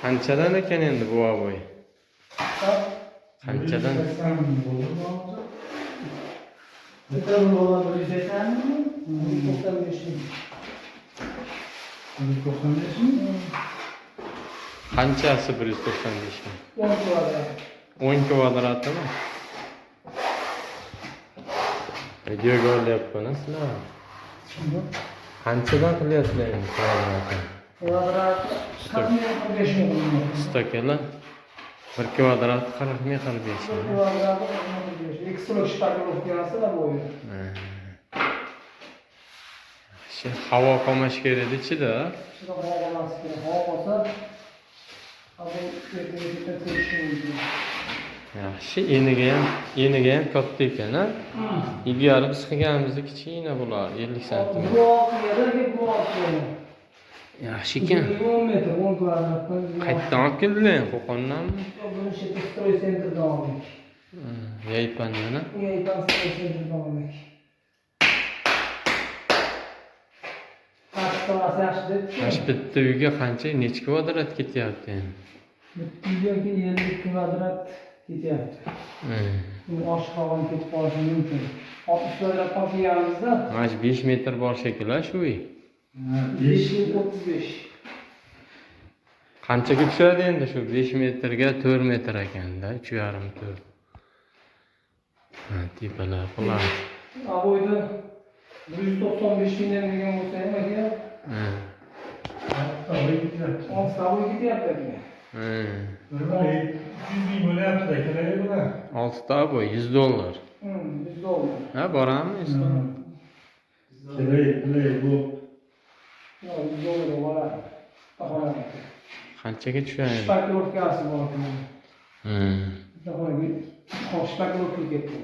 Qanchadan ekan endi bu oboy? Qanchadan? 180 ming bo'ldi bu hozir. Bitta bo'ladi 180 ming. 195 ming. 195 ming. Qanchasi 195 ming? 10 kvadrat. 10 kvadratimi? Videoga olyapman sizlar. Qanchadan qilyapsizlar endi kvadratini? Kvadrat 40 ming, 45 ming qilinadi. Stakala bir kvadrat 40 ming, 45 Bir ming. kvadrati 40 ming, 45. Ikki слой шпаклёвка si bo'yi. Yaxshi, havo qolmash kerak edi ichida. Ichida havo qolmasi kerak. Havo qolsa, bu ertaga tekishi mumkin. Yaxshi, eniga ham katta ekan, a? Ilgari biz qilganimizda kichkina bo'lar, 50 santimetr. Bu olti yeri, bu olti yeri. Yaxshi ekan. Uzunligi 10 metr, 10 kvadratdan. Qayerdan olib keldilar? Qo'qondanmi? Buni shu строй центр dan oldik. Yaypandan, a? Yaypan строй центр dan oldik. Qasdasi yaxshi deb. Mana shu bitta uyga qancha, necha kvadrat ketyapti endi? Bitta uyga 50 kvadrat ketyapti. Bu oshiqrog'i ketib qolishi mumkin. 60 kvadrat olib kelganimizda Mana shu 5 metr bor shekilli shu uy. 5 35. Qanchaga tushadi endi shu 5 metrga 4 metr ekanda, 3,5 4. Ha, tepalar qular. Обой da 195 mingdan degan bo'lsa ham aka, Oltita ketyapti. 6 обой ketyapti aka. Bir 300 ming bo'lyapti kerak bular. 6 ta обой 100 dollar. 100 dollar. Ha, borammi 100 dollar? Kerak, kerak bu. Yo'q, 100 dollarga boradi. Bitta. Qanchaga tushadi? Шпаклёвка si bor. Bitta xonaga шпаклёвка ketdi.